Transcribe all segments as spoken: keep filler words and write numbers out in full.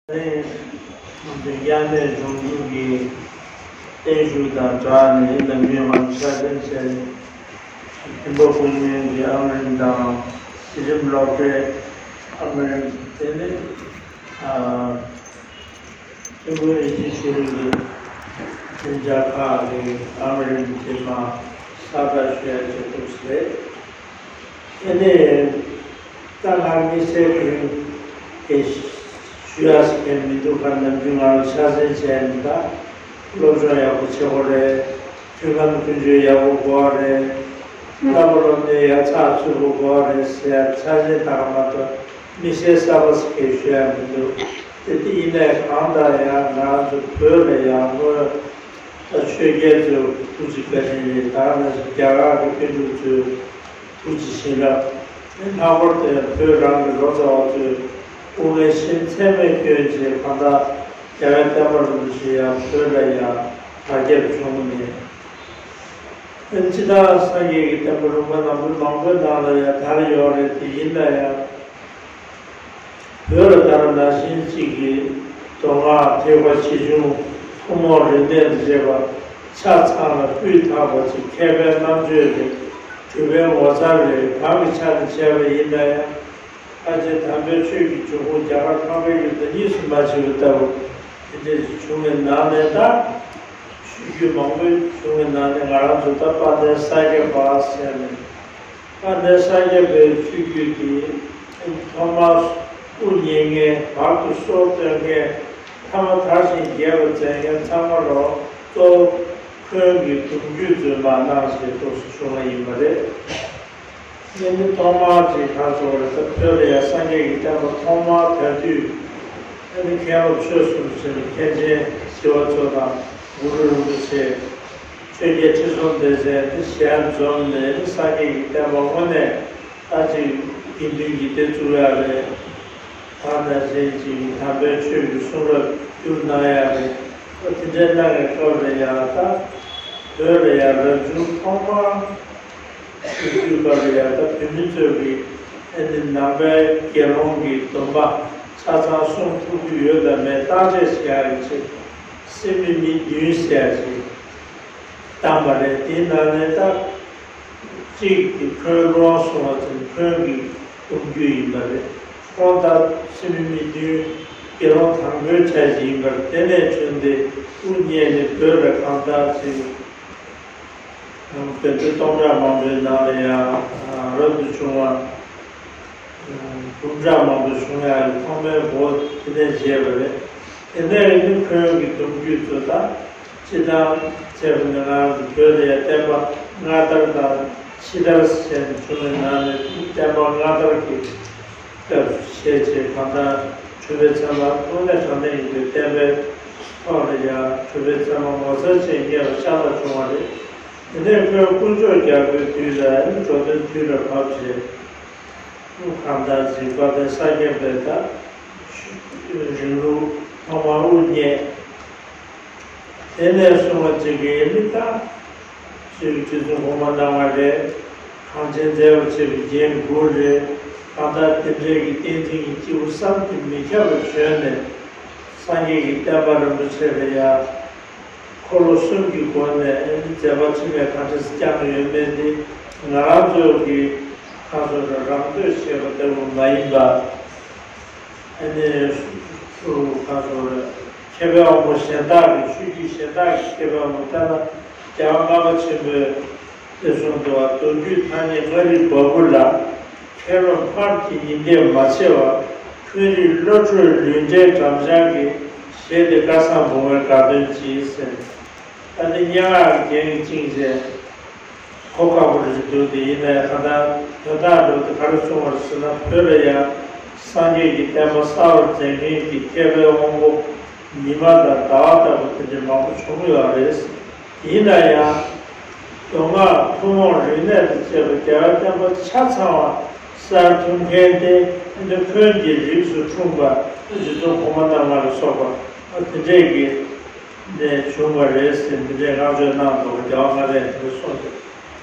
དེ་རིང་དབྱར་གནས་འབྱུང་འགྱུར་གྱི་བརྟན་བཞུགས་དང་སྦྲགས་ནས་ནམ་རྒྱུན་ང་ཚོ་ཕྱག་འཚལ་བྱས་ནས་ཐིམ་ཕུ་ཀུན་གླེང་གི་ཨམ་རིམ་དང་གཞི་རིམ་སློབ་གྲྭའི་ཨམ་རིམ། དེ་ནས་ཨ་ཐིམ་ཕུ་ཨེ་ཤི་ཤེས་རིག་གི་མཐུན་ཚོགས་ཁག་གི་ཨམ་རིམ་དེ་མ་གསལ་བསྒྲགས་ཞུ་ཡ་བྱེད་ཐུབ་ས་རེད། དེ་ནས་ད་ང་དམིགས་བསལ་དེ་རིང་དེ་ཞུ་ཡ་ཟེར་མཁན་མི་འདུག་ག་ནམ་རྒྱུན་ང་རང་ཕྱག་འཚལ་བྱས་ནས་ད་སློབ་སྦྱོང་ཡག་པོ་བྱེད་དགོས་རེད། མཐུན་ལམ་ཀུན་སྤྱོད་ཡག་པོ་དགོས་རེད། ལྟ་བ་སློབ་གཉེར་ཡག་ཚགས་ཚུད་པོ་དགོས་རེད་ཟེར་ཡ་ཕྱག་འཚལ་བཏང་ག་མ་གཏོགས་དམིགས་བསལ་གསར་པ་ཟེར་མཁན་ཞུ་ཡ་མི་འདུག་དེ་དེ་ཡིན་ནའི་གང་ལྟར་ཡང་ང་རང་ཚོ་བོད་ལ་ཡང་སྔོན་ད་ཆོས་རྒྱལ་ཚོའི་ཐུགས་རྗེ་བཀའ་དྲིན་རེད། ད་ནང་བཞིན་རྒྱ་གར་གྱི་པཎ་གྲུབ་ཚོའི་ཐུགས་རྗེ་བྱིན་རླབས། ལྷག་པར་དུ་བོད་རང་གི་ལོ་ཙཱ་བ་ཚོས་དབུ་མའི་ཞལ་ཚད་མེད་བསྐྱོན་བྱས་གང་ལྟར་རྒྱལ་བའི་བསྟན་པ་རིན་པོ་ཆེ་ཡང་བོད་ལ་ཡང་དར་ཁྱབ་བྱུང་ནས། སྤྱིར་བཏང་སངས་རྒྱས་ཀྱི་བསྟན་པ་ལུང་པ་ནང་པའི་མང་པོའི་ནང་ལ་ཡང་དར་ཡོད་རེད། དེ་ཡིན་ན་ཡང་། བོད་ལ་ད་ལྟ་ནང་བཞིན་གཅིག་གི་མདོ་སྔགས་ཐེག་པ་ཆེ་ཆུང་ཐུན་མོང་རིག་གནས་དང་བཅས་པ་ཆ་ཚང་ལ་སྤུས་དག་པ་ཅིག་མཁས་པའི་རྣམ་དཔྱོད་རེད། གྲུབ་པའི་ངོ་མཚར་རེད། གང་གི་ཆ་ནས་བྱས་པ་ཡིན་ན་ཡང་ཕལ་ཆེར་དམ་པའི་ཆོས་ཀྱི་འབྱུང་ཁུངས་རྒྱ་གར་འཕགས་པའི་ཡུལ་དང་གཉིས་སུ་མ་མཆིས་པ་ལྟ་བུ་དེ་འདྲ་ཞིག་བྱུང་བའི་ནང་ནས། ད་ཆོས་བརྒྱུད་མང་པོའི་བྱུང་བའི་ནང་ནས་ང་རང་ཚོ་ད་དཔལ་ལྡན་ས་སྐྱ་པ་ཟེར་ནས། དཔལ་ལྡན་ས་སྐྱ་པའི་ཆོས་བརྒྱུད་འདི་ཐོག་མར་དབུ་བརྙེས་མཁན། བར་དུ་སྲོལ་གཏོད་མཁན། ཐ་མ་དར་ཞིང་རྒྱས་པར་མཛད་མཁན་ཚང་མ་ལོ་གཙོ་བོ་ཁོང་གི་གདུང་རྒྱུད་ཚོས་མར་གནང་ཞེས་ཐུགས་སུ་ཆུད་པ་ཡིན་པ་རེད། ཨ་ནི་ཐོག་མར་ཅིག་ག་རེ་ཟེར་དགོས་རེད། ད་བོད་ལ་ཡང་སངས་རྒྱས་ཀྱི་བསྟན་པ་ཐོག་མར་དར་དུས། ཨ་ནི་མཁན་སློབ་ཆོས་གསུམ་ཟེར་ནས་མཁན་ཆེན་ཞི་བ་འཚོ་དང་གུ་རུ་རིན་པོ་ཆེ། ཆོས་རྒྱལ་ཁྲི་སྲོང་ལྡེ་བཙན་དེ་ཞལ་འཛོམས་ནས་ནི་སངས་རྒྱས་ཀྱི་བསྟན་པ་དངོས་གནས་ད་ཅིག་དགེ་འདུན་གྱི་སྡེ་བཙུགས་ཡག་རེད། ད་ནང་བཞིན་ཅིག་དམ་པའི་ཆོས་ཀྱི་གསུང་རབ་བསྒྱུར་གནང་ཡག་རེད། ཨ་དེ་འདྲའི་གནང་བའི་སྐབས་ལ་ཡང་ད་བོད་ལ་ཡང་རབ་བྱུང་ཐོག་མར་ཆོས་བརྒྱུད་པ་ལ་ཡང་ད་བོད་མི་ཚོས་ཀྱི་ཨ་ནི་ནང་པའི་དགེ་སློང་གི་སྡོམ་པ་ཆ་ཚང་སྲུང་ཐུབ་ཀྱི་ཡོད་དམ་མེད་བརྟག་དཔྱད་བྱེད་ཡག་གི་ཆེད་སེམས་མི་མི་བདུན་ཟེར་ཡག་ཅིག་བདམས་པ་རེད། དེའི་ནང་ནས་ད་གཅིག་གི་ཁོའི་བློ་སོང་བ་ཅན་ཁོང་གི་གདུང་རྒྱུད་ཡིན་པ་རེད། ཁོང་ད་སེམས་མི་མི་བདུན་དགེ་སློང་དང་པོའི་གྲས་ཤིག་ཡིན་པར། དེ་ནས་བྱོན་ཏེ་དབུ་བརྙེས་ནས་བོད་ལ་གང་ལྟར་ཅིག་བོད་དུ་སྟོང་ཕྲག་མང་པོའི་ནང་ལ་ཡང་རབ་ཏུ་བྱུང་བ་འབུམ་ཕྲག་མང་པོ་བྱུང་ཡག་གི་ཐོག་མའི་འགོ་དེ་ནས་བྱས་པ་རེད། དེ་ནས་ནི་ཁོང་གི་གདུང་རྒྱུད་ཚོ་ད་སྤྱིར་བཏང་བྱས་པ་ནི་ང་རང་ཚོ་བོད་ལ་ཡང་བསྟན་པ་སྔ་དར་དང་ཕྱི་དར་ཟེར་ནས་བྱུང་བའི་ནང་ནས་བསྟན་པ་སྔ་དར་གྱི་སྐབས་ཤེས་བྱས་གང་ལྟར་གྲུབ་པའི་ཚད་མ་དངོས་གནས་དྲང་གནས་ཡིན་པའི་བསྟན་པའི་ཐོག་ལ་ཡང་གྲུབ་པའི་ཚད་མ་ངོ་མཚར་ཅན་རྙེད་པ་ཤ་སྟག་བྱུང་བ་རེད། དེ་ནས་ཁོས་དཀོན་མཆོག་རྒྱལ་པོའི་དུས་ལ་ནི་འགྲོ་དོན་དུས་ལ་བབས་བྱས། གང་ལྟར་གཟིགས་པ་དེ་ས་སྐྱ་པའི་ད་རིང་ལུགས་ཐོག་མར་དབུ་བརྙེས། དེ་ནས་བཟུང་བ་ཅིག་གིས་ནི་ད་ཅིག་ཁྲི་སྲོང་གོང་མ་སྣང་བ་རེད། གངས་ཅན་མཛེས་པར་བྱེད་པའི་རྒྱན་དགུ་རེད། གང་ལྟར་དེ་འདྲའི་གི་བསྟན་འཛིན་གྱི་སྐྱེས་བུ་བསམ་གྱིས་མི་ཁྱབ་པ་བྱོན་ནས་སངས་རྒྱས་ཀྱི་བསྟན་པ་རིན་པོ་ཆེ་ལ་ཡང་འཁོར་ལོ་གསུམ་གྱི་སྒོ་ནས་ཨ་ནི་མཛད་པ་ཆེན་པོ་ག་འདྲ་ཞིག་བསྐྱངས་ཡོད་མེད་འདི་ང་རང་ཚོ་གི་ཁ་སོ་རང་བསྟོད་བྱས་པ་ལྟ་བུ་མ་ཡིན་པ། ཨ་ནི་སུ་ཁ་སོ་མཁས་པའི་དབང་པོ་གཞན་དག་གི་ཆོས་བརྒྱུད་གཞན་དག་གི་མཁས་པའི་དབང་པོ་ལྟར་ན་རྒྱལ་བ་ལྔ་པ་ཆེན་པོས་དེ་གསུངས་འདུག་པ། མདོ་རྒྱུད་ཐ་སྙད་ལྔ་རིག་བ་སྤུ་ལ། མཁས་རབ་སྔར་གྱི་ཉི་ཟླས་མ་ཕྱེ་བ། འཁོན་རིགས་བློ་གྲོས་ལུས་འབྲེལ་བྲམ་ཟེ་གི། ཞེས་ཏེ་སྐལ་བཟང་བུང་བས་དགའ་སྟོན་གྱིས་ཟེར། ད་ནི་སྙན་ངག་གི་རྒྱན་གྱིས་བཅིངས་བྱས་གོ་ཁག་པོ་རེད་འདུག་དེ་ཡིན་ན་ཡང་གང་ལྟར་དོན་དག་འགྲོ་དེ་ག་རེ་གསུངས་པ་རེད་ཟེར་ན། བོད་ལ་ཡང་སངས་རྒྱས་ཀྱི་བསྟན་པ་གསར་བར་མཛད་མཁན་གྱི་མཁས་པའི་དབང་པོ་ཉི་མ་དང་ཟླ་བ་ལྟ་བུ་དེ་འདྲ་མང་པོ་བྱུང་ཡོད་རེད། ཡིན་ན་ཡང་མདོ་སྔགས་ཐུན་མོང་རིག་གནས་དང་བཅས་པ་རྒྱལ་བའི་བསྟན་པ་ཆ་ཚང་བ་གསར་ཐུབ་མཁན་དེ་འདི་འཁོན་གྱི་རིགས་སུ་འཁྲུངས་པ་རྗེ་བཙུན་གོང་མ་རྣམ་ལྔ་ལ་སོགས་པ་དེ་འདྲས་ཀྱི་ནས་བྱུང་བ་རེད་ཟེར་འདི་འདྲའི་བསྔགས་བརྗོད་གནང་འདུག་པ། རྒྱལ་བ་ལྔ་པས་དེ་འདྲ་གསུངས་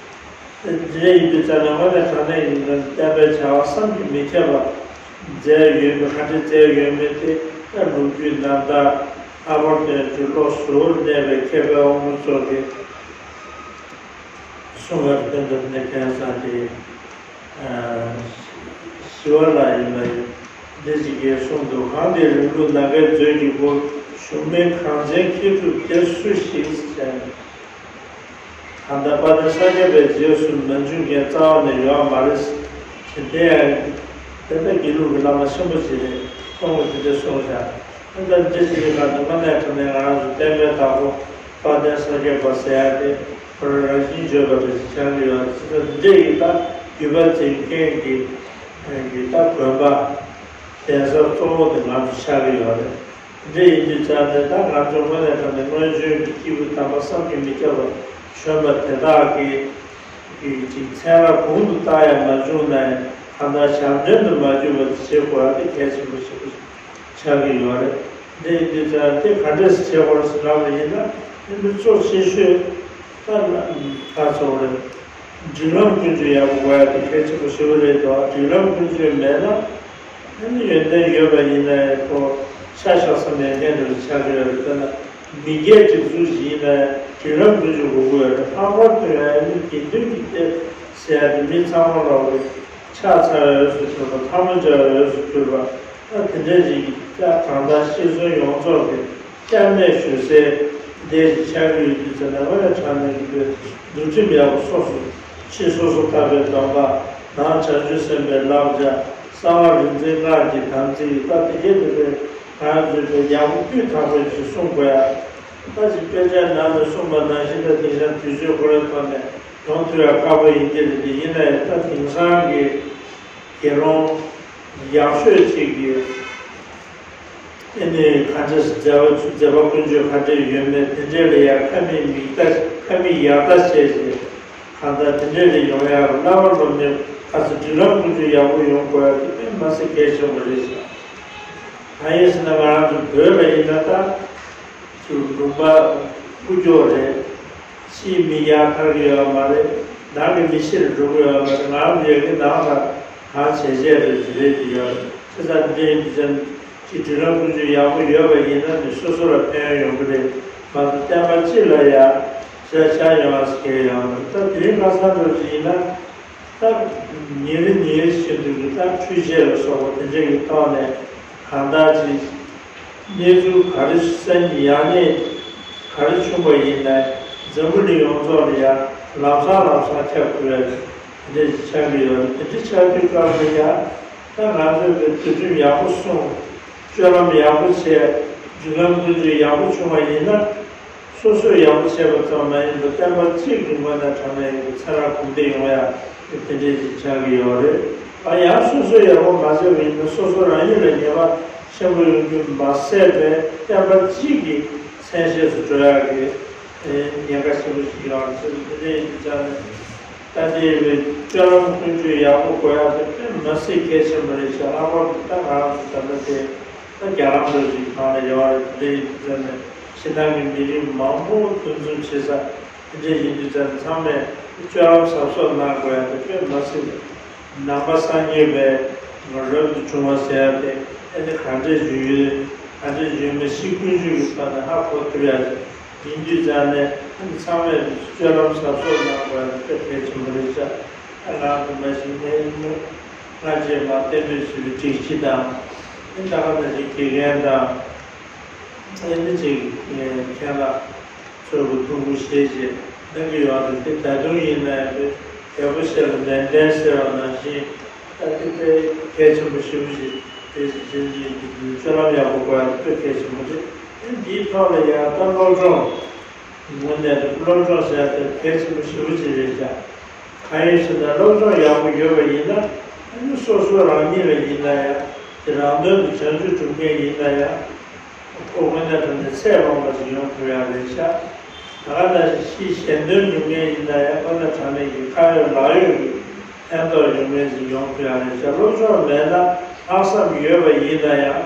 ཏེ། དེ་འདྲའི་ཡིན་དུས་ཙམ་ན་དངོས་གནས་དྲང་གནས་ཡིན་ན་བསྟན་པའི་བྱ་བ་བསམ་གྱིས་མི་ཁྱབ་པ་མཛད་ཡོད་མེད། ག་འདྲ་མཛད་ཡོད་མེད་དེ་ ད་ལོ་རྒྱུས་རྣམ་ཐར་ལྷག་པར་དུ་ཡང་ཅིག་བློ་གཟུ་བོར་གནས་པའི་མཁས་པའི་དབང་པོ་ཚོ་གིས་གསུངས་པར་བསྟན་ཏེ་ནི་ཁ་སང་དེ། ཞི་བ་ལྷ་ཡིན་པ་ཡིན། འདི་ཞིག་གིས་གསུངས་འདུག་གང་དེའི་རིང་ལུགས་ནམ་མཁའི་མཛོད་ཀྱི་སྒོ་གཞུང་མིན་གངས་ཅན་མཁས་གྲུབ་དེ་སུ་ཞིག་ཟེར་ནས། གང་ལྟར་དཔལ་ལྡན་ས་སྐྱ་པའི་རྗེས་སུ་མ་འཇུག་མཁན་རྩ་བ་ནས་ཡོད་མ་རེད། དེ་འདྲ་ཡང་དེ་ལྟར་དགེ་ལུགས་ཀྱི་བླ་མ་ཆེན་པོ་ཞིག་རེད། ཁོང་གིས་དེ་འདྲ་གསུངས་བཞག་དེ་ལྟར་འདི་ཞིག་གི་ཁ་ནས་དངོས་གནས་དྲང་གནས་ང་རང་ཚོ་བསྟན་པའི་བདག་པོ་དཔལ་ལྡན་ས་སྐྱ་པ་ཟེར་ཡ་དེ། ཁོ་རང་རང་བཞིན་བརྗོད་པ་རེད་ཆགས་ཀྱི་ཡོད། ཅི་ལྟར་འདི་ཡི་ད་བརྒྱུད་པ་འཛིན་མཁན་གྱི་གྱི་ད་དགོན་པ་གདན་ས་གཙོ་བོ་དེ་ང་ཚོ་ཆགས་ཀྱི་ཡོད་རེད། འདི་ཡིན་དུས་ཙང་ནས་ད་ང་ཚོ་དངོས་གནས་དྲང་གནས་སྔོན་བྱོན་གྱི་སྐྱེས་བུ་དམ་པ་བསམ་གྱིས་མི་ཁྱབ་པ་བྱོན་པ་དེ་དག་གི་གི་ཅིག་མཚན་རབས་གོང་དུ་བཏགས་ཡ་མ་བྱུང་ན་ཡང་གང་ལྟར་ཞབས་འདྲེན་དུ་མ་གྱུར་པ་བྱེད་དགོས་ཡ་དེ་གལ་ཆེན་པོ་ཞིག་ཆགས་ཀྱི་ཡོད་རེད། འདི་ཡིན་དུས་ཙང་དེ་ག་འདྲས་སེ་བྱེད་དགོས་རེད་ཟེར་ལབ་པ་ཡིན་ན། དེ་འདི་གཙོ་ཆེ་ཤོས་ད་ལ་ཁ་ཚོགས་རེད། སྒྲིག་ལམ་ཀུན་སྤྱོད་ཡག་པོ་དགོས་ཡ་དེ་གལ་ཆེན་པོ་ཞེ་པོ་རེད་དོ། སྒྲིག་ལམ་ཀུན་སྤྱོད་མེད་ན་ཨ་ནི་ཡོན་ཏན་ཡོད་པ་ཡིན་ན་ཡང་ཁོ་ཆ་བཞག་ས་མེད་མཁན་འདྲ་ཆགས་ཀྱི་ཡོད་རེད། དཔེར་ན་མི་སྐྱའི་སྒྲིག་འཛུགས་ཤིག་ཡིན་ན་ཡང་སྒྲིག་ལམ་ཀུན་སྤྱོད་དགོས་ཀྱི་ཡོད་རེད། ལྷག་པར་དུ་ཡང་ཨ་ནི་དགེ་འདུན་གྱི་སྡེ་ཟེར་ཡ་དེ་མི་ཚང་མ་ལོག་གི་ཕྱག་འཚལ་བའི་འོས་སུ་གྱུར་པ། ཐལ་མོ་སྦྱར་བའི་འོས་སུ་གྱུར་པ། ད་དེ་འདྲའི་རིགས་ཀྱི་ད་གང་ལྟར་ཤེས་འཛིན་ཡོངས་རྫོགས་ཀྱི་སྐྱབས་གནས་ཞུ་སའི་སྡེ་ཞིག་ཆགས་ཀྱི་ཡོད་དུས་ཙམ་ནས། དངོས་གནས་དྲང་གནས་ཀྱི་འདུལ་ཁྲིམས་ཡག་པོ་སོ་སོ་ཕྱི་སོ་སོ་བཀའ་པའི་སྡོམ་པ། ནང་བྱང་ཆུབ་སེམས་དཔའི་བསླབ་བྱ། གསང་བ་རིག་འཛིན་སྔགས་ཀྱི་དམ་ཚིག་ད་དེ་གའི་དེ་འདྲའི་ང་ཚོས་དཔེ་ཡག་པོ་སྤུས་དག་པོ་ཞིག་སྲུང་དགོས་ཡ། ད་ཅིག་དཔེ་ཆའི་ནང་ནས་གསུངས་པ་ནང་བཞིན་ད་དེང་སང་དུས་ཚོད་ཁོ་རའི་ཐོག་ནས་ཡོང་ཐུབ་ཡ་ཁག་པོ་ཡིན་གྱི་རེད། དེ་ཡིན་ན་ཡང་ད་དེང་སང་གི་དགེ་སློང་ཡག་ཤོས་ཅིག་གིས་ཨེ་ནི་ག་འདྲས་མཛད་པ་མཛད་པ་ཀུན་སྤྱོད་ག་འདྲས་ཡོད་མེད་དེ་འདྲས་ལ་ཡང་ཁ་མིག་མིག་ལྟ་ཁ་མིག་ཡར་ལྟ་བྱས་ཏེ། གང་ལྟར་དེ་འདྲས་ལ་ཡོང་ཡག་རུ་བླ་མ་སློབ་གཉེར་ཁ་ཚ་སྒྲིག་ལམ་ཀུན་སྤྱོད་ཡག་པོ་ཡོང་དགོས་ཡ་དེ་དཔེ་མ་སྲིད་གལ་ཆེན་པོ་རེད་ཤག་གང་ཡིན་ཟེར་ན་ང་རང་ཚོ་བོད་ལ་ཡིན་ན་ད། ཚུར་ལུང་པ་སྤུ་ལྕོག་རེད། ཕྱིའི་མི་ཡར་ཐར་གྱི་ཡོད་མ་རེད། ནང་གི་མི་ཕྱིར་འགྲོ་གི་ཡོད་མ་རེད། ང་རང་ཚོ་ཡ་གི་ནང་ལ་གང་བྱས་བྱས་རེད་རེད་ཀྱི་ཡོད་རེད། བྱས་ཙང་འདི་འདྲ་ཡིན་དུས་ཙམ་གྱི་སྒྲིག་ལམ་ཀུན་སྤྱོད་ཡག་པོ་ཡོད་པ་ཡིན་ན་ནི་སོ་སོ་ལ་ཕན་ཡོང་གི་རེད་མ་གཏོགས་བསྟན་པ་སྤྱི་ལ་ཡ་ཤ་ཆག་ཡོང་བ་ཟེར་མཁན་ཡོད་མ་རེད། ད་དེ་རིང་ཁ་སང་འདྲ་ཞིག་ཡིན་ན། ད་ཉིན་རེ་ཉིན་རེ་བཞིན་དུ་གི་ད་འཕྲུལ་ཆས་ལ་སོགས་པ་དེ་འདྲ་གི་ཐོག་ནས་གང་ལྟར་ཅིག་གནས་ཚུལ་ག་རེ་གསར་ཡང་ནས་ག་རེ་བྱུང་བ་ཡིན་ནའི་འཛམ་བུ་གླིང་ཡོངས་རྫོགས་ལ་ཡང་ལམ་སང་ལམ་སང་ཁྱབ་དགོས་ཡ་དེ་འདྲ་ཞིག་ཆགས་ཀྱི་ཡོད་རེད། དེ་འདྲ་ཆགས་དུས་སྐབས་ལ་ཡང་ད་ང་ཚོས་པའི་འདུལ་ཁྲིམས་ཡག་པོ་སྲུང་། སྤྱོད་ལམ་ཡག་པོ་བྱས། སྒྲིག་ལམ་ཀུན་སྤྱོད་ཡག་པོ་བྱུང་བ་ཡིན་ན། སོ་སོས་ཡག་པོ་བྱས་པ་ཙམ་མ་ཡིན་པར་བསྟན་པ་སྤྱི་གི་ངོས་ནས་དྲང་གནས་ཡིན་པའི་ཚེ་རབས་གོང་འཕེལ་ཡོང་ཡ་དེ་འདྲས་ཅིག་ཆགས་ཀྱི་ཡོད་རེད། ཨ་ཡང་སོ་སོས་ཡག་པོ་མ་བྱས་པ་ཡིན་ན་སོ་སོ་རང་ཉིད་ལ་ཉེས་པ་ཆེན་པོ་ཡོང་རྒྱུ་མ་ཟད་པའི་བསྟན་པ་སྤྱི་གི་མཚན་ཤས་སུ་འགྲོ་ཡག་གི་ཉེན་ཁ་ཆེན་པོ་ཞིག་ཡོད་རེད་ཟེར་དེ་འདྲས་ཡིན་དུས་ཙང་ནས། ད་ལྟའི་བའི་སྤྱོད་ལམ་ཀུན་སྤྱོད་ཡག་པོ་དགོས་ཡག་དེ་དཔེ་མ་སྲིད་གལ་ཆེན་པོ་རེད་ཤག་ལྷག་པར་དུ་ད་ང་རང་ཚོ་ད་ལྟ་དེ་ད་རྒྱ་ལམ་འགྲོ་ཞིག་གང་ལ་ཡོང་བ་རེད། དེ་འདྲ་ཡིན་དུས་ཙམ་ནས་ཕྱི་ནང་གི་མི་རིགས་མང་པོ་འདུ་འཛོམས་བྱེད་ས་དེ་འདྲ་ཡིན་དུས་ཙམ་ནས་ཚང་མས་སྤྱོད་ལམ་གཟབ་གཟབ་གནང་དགོས་ཡག་དེ་དཔེ་མ་སྲིད་ནང་པ་སངས་རྒྱས་པའི་རབ་ཏུ་བྱུང་བ་ཟེར་ཡག་དེ་ཨེ་ནི་ག་འདྲས་ཡོད་ཡོད་ག་འདྲས་ཡོད་མེད་ཕྱི་ཀུན་སྤྱོད་ཀྱི་ཐོག་ནས་ཧ་གོ་ཐུབ་ཡག་རེད། ཡིན་དུས་ཙང་ནས་ཚང་མས་སྤྱོད་ལམ་གཟབ་གཟབ་གནང་དགོས་པ་དེ་གལ་ཆེན་པོ་རེད་ཤག་ང་རང་དུ་མ་ཞིག་ནས་སྔ་རྗེས་མ་གཏན་འབེབས་ཞུ་བའི་སྒྲིག་གཞི་དང་། ད་ག་ནང་བཞིན་དགེ་རྒན་དང་། ཨེ་ནི་ཅིག་མཁན་ལགས་ཚོས་གུ་ཐུགས་ཁུར་བཞེས་བྱས་གནང་གི་ཡོད་རེད། དེ་ད་དུང་ཡིན་ན་ཡང་དེ་རྒྱལ་པོ་ཞིག་ལ་ནན་ཏན་ཟེར་བ་ནང་བཞིན། ད་དེ་དཔེ་གལ་ཆེན་པོ་ཞེ་པོ་ཅིག་དེ་བཞིན་གྱི་སྤྱོད་ལམ་ཡག་པོ་དགོས་ཡ་དཔེ་གལ་ཆེན་པོ་རེད། དེ་འདིའི་ཐོག་ལ་ཡང་ད་སློབ་སྦྱོང་ངོས་ནས་སློབ་སྦྱོང་ཟེར་ཡ་དེ་གལ་ཆེན་པོ་ཞེ་པོ་ཅིག་རེད་ཤག་གང་ཡིན་ཟེར་ན་སློབ་སྦྱོང་ཡག་པོ་ཡོད་པ་ཡིན་ན་ཨ་ནི་སོ་སོ་རང་ཉིད་ལ་ཡིན་ན་ཡང་དེ་རང་དོན་དུ་བྱང་ཆུབ་སྒྲུབ་མཁན་ཡིན་ན་ཡང་། ཁོ་དངོས་གནས་དྲང་གནས་ཚད་ལོངས་པ་ཞིག་ཡོང་ཐུབ་ཡག་རེད་ཤག་ད་ག་ནང་བཞིན་ཕྱིའི་གཞན་དོན་སྒྲུབ་མཁན་ཡིན་ན་ཡང་དངོས་གནས་དྲང་གནས་ཀྱི་ཁ་ཡོད་ལག་ཡོད་ཀྱི་ཕན་ཐོགས་ཡོང་མཁན་ཞིག་ཡོང་ཐུབ་ཡག་རེད་ཤག་སློབ་སྦྱོང་མེད་ན་ལྷག་བསམ་ཡོད་པ་ཡིན་ན་ཡང་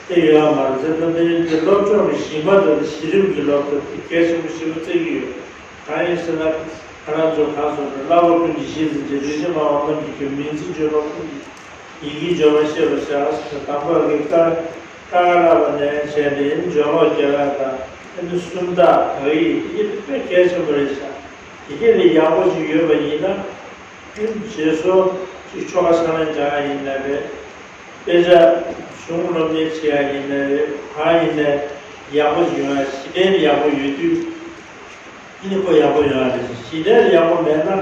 དེ་ཡོད་མ་རེད། ཟེར་ན་འདི་འདི་སློབ་སྦྱོང་གི་གཞི་མ་དེ་ནི་གཞི་རིམ་གྱི་སློབ་གསོ་དེ་གལ་ཆེན་པོ་ཞེ་པོ་བརྩི་གི་ཡོད། གང་ཡིན་ཟེར་ན་ང་རང་ཚོ་གང་སོང་ན་བསླབ་པ་ཀུན་གྱི་གཞི་འཛིན་བྱེད་རིག་བྱེད་སྨྲ་བ་རྣམས་ཀྱི་རྒྱུ་མིང་ཚིག་བརྗོད་པ་ཀུན་གྱི་ ཡི་གེ་སྦྱོར་བ་ཤེས་པར་བྱ། དང་པོ་གི་ཀ་ཀ་ཀ་ལ་བ་ནས་བྱས་ཏེ་ཡིན་སྦྱོར་ཀློག་རྒྱག་ཡ་དང་ཨ་ནི་སུམ་རྟགས་དག་ཡིག་དེ་དཔེ་གལ་ཆེན་པོ་རེད་ཤག་ཡི་གེ་དེ་ཡག་པོ་ཞིག་ཡོད་པ་ཡིན་ན་ཨ་ནི་རྗེས་སོ་ཅིག་ཆོ་ག་ཕྱག་ལེན་རྒྱག་ཡ་ཡིན་ན་རེད། དཔེ་ཆ་གཞུང་སློབ་གཉེར་བྱེད་ཡ་ཡིན་ན་རེད། གང་ཡིན་ནའི་ཡག་པོ་ཞིག་ཡོང་ཡ་གཞི་རྟེན་ཡག་པོ་ཡོད་དུས། ཨ་ནི་ཁོ་ཡག་པོ་ཡོང་ཡ་རེད། གཞི་རྟེན་ཡག་པོ་མེད་ན་ཨ་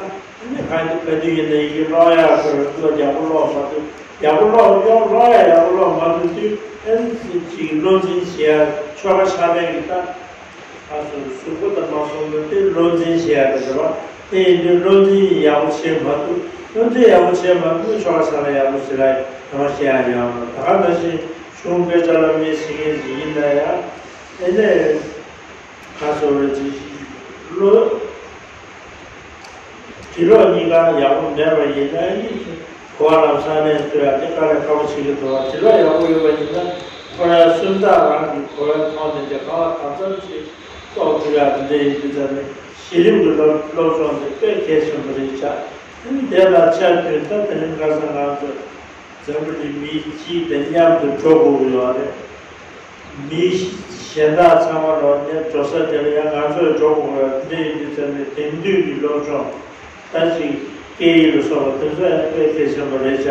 ནི་ག་དུས་ག་དུས་ཡིན་ན་ཡི་གེ་ཀློག་ཡག་ཁོ་རང་ཚོ་ཡག་པོ་ཀློག་མ་ཐུབ། ཡག་པོ་ཀློག་ཀློག་ཀློག་ཡ་ཡག་པོ་ཀློག་མ་ཐུབ་དུས་ཨ་ནི་ཅིག་བློ་འཛིན་བྱེད་ཡ་ཆོ་ག་ཕྱག་ལེན་གྱི་ད་ཨ་སོ་གཟུགས་པོ་དང་མ་སོང་ན་དེ་བློ་འཛིན་བྱེད་ཡ་རེད་བ། དེ་ཡིན་དུས་བློ་འཛིན་ཡག་པོ་བྱེད་མ་ཐུབ། བློ་འཛིན་ཡག་པོ་བྱེད་མ་ཐུབ་ན་ཆོ་ག་ཕྱག་ལེན་ཡག་པོ་བྱེད་ཡ་ཡོང་བ་ཤེས་ཡ་ཡོང་བ། ད་ག་ནང་བཞིན་གཞུང་དཔེ་ཆ་ལ་མི་ཤེས་མཁན་ཞིག་ཡིན་ན་ཡང་ཨ་ནི། ཁ་སོ་རེ་ཅིག་བློ། དྲི་ཀློག་གཉིས་ཀ་ཡག་པོ་མེད་པ་ཡིན་ན་ཡིན་གོ་བ་ལམ་སང་ནས་ཚོད་ཡག་དེ་དཀའ་ལས་ཁག་པོ་བྱེད་ཀྱི་འདུག་བ། དྲི་ཀློག་ཡག་པོ་ཡོད་པ་ཡིན་ན་ཁོ་རང་སུམ་རྟགས་རང་གི་གོ་བའི་ཐོག་ནས་དེ་གང་ལ་གང་འཚམ་ཞིག་རྟོགས་ཐུབ་ཡག་དེ་འདྲ་ཡིན་དུས་ཙམ་ནས་གཞི་རིམ་གྱི་སློབ་སློབ་སྦྱོང་དེ་དཔེ་གལ་ཆེན་པོ་རེད་ཤག་དེ་ནི་དེ་ལ་ཆ་མཐུན་ད་དེ་རིང་ཁ་སང་ང་ཚོ། འཛམ་བུ་གླིང་མི་གཅིག་དང་མཉམ་དུ་འགྲོ་དགོས་ཀྱི་ཡོད་རེད། མི་གཞན་དག་ཚང་མ་ལོག་ནས་འགྲོ་ས་དེ་ལ་ཡང་ང་ཚོས་འགྲོ་དགོས་ཀྱི་ཡོད་རེད། དེ་འདྲ་ཡིན་དུས་ཙམ་ནས་དེང་དུས་ཀྱི་སློབ་སྦྱོང་ད་ཅིག་སྐད་ཡིག་ལ་སོགས་པ་དེ་ཚོ་ཡང་དཔེ་གལ་ཆེན་པོ་རེད་ཤག་